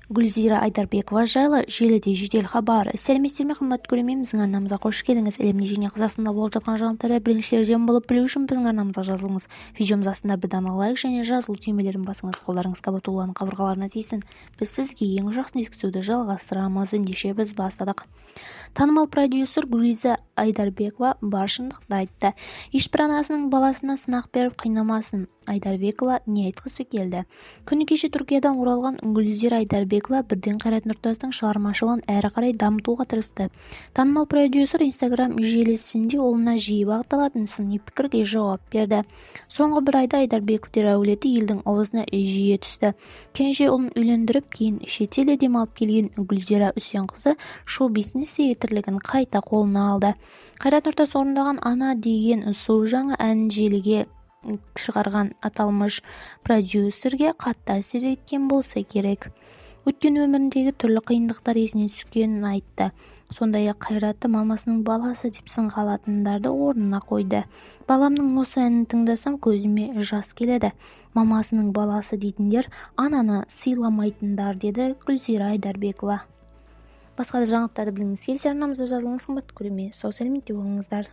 Гүлзира Айдарбекова жайлы желіде жедел хабар. Сәлеметсіздер ме, қымбатты көрермен! Біздің арнамызға қош келдіңіз! Әлемде және Қазақстанда болып жатқан жаңалықтарды біріншілерден болып білу үшін біздің арнамызға жазылыңыз. Видеомыз астында бір дана лайк және жазылу түймелерін басыңыз. Қолдарыңыз Қабатулланың қабырғаларына тисін. Біз сізге ең жақсы жеткізуді жалғастырамыз. Ендеше, біз бастадық. Танымал продюсер Гүлзира Айдарбекова бар шындықты айтты. Ешбір анасының баласына сынақ беріп қинамасын. Айдарбекова не айтқысы келді? Күні кеше Түркиядан оралған Гүлзира Айдарбекова бірден Қайрат Нұртастың шығармашылығын әрі қарай дамытуға тырысты. Танымал продюсер Инстаграм желісінде ұлына жиі бағытталатын сыни пікірге жауап берді. Соңғы бір айда Айдарбековтер әулеті елдің аузына жиі түсті. Кенже ұлын үйлендіріп, кейін шетелде демалып келген Гүлзира Үсенқызы шоу-бизнестегі тірлігін қайта қолына алды. Қайрат Нұртас орындаған «Ана» деген су жаңа әнін желіге шығарған аталмыш продюсерге қатты әсер еткен болса керек. Өткен өміріндегі түрлі қиындықтар есіне түскенін айтты. Сондай-ақ Қайратты мамасының баласы деп сынға алатындарды орнына қойды. «Баламның осы әнін тыңдасам, көзіме жас келеді. Мамасының баласы дейтіндер ананы сыйламайтындар», – деді Гүлзира Айдарбекова. Басқа да жаңалықтарды білгіңіз келсе, арнамызға жазылыңыз, қымбатты көрермен. Сау сәлеметте болыңыздар!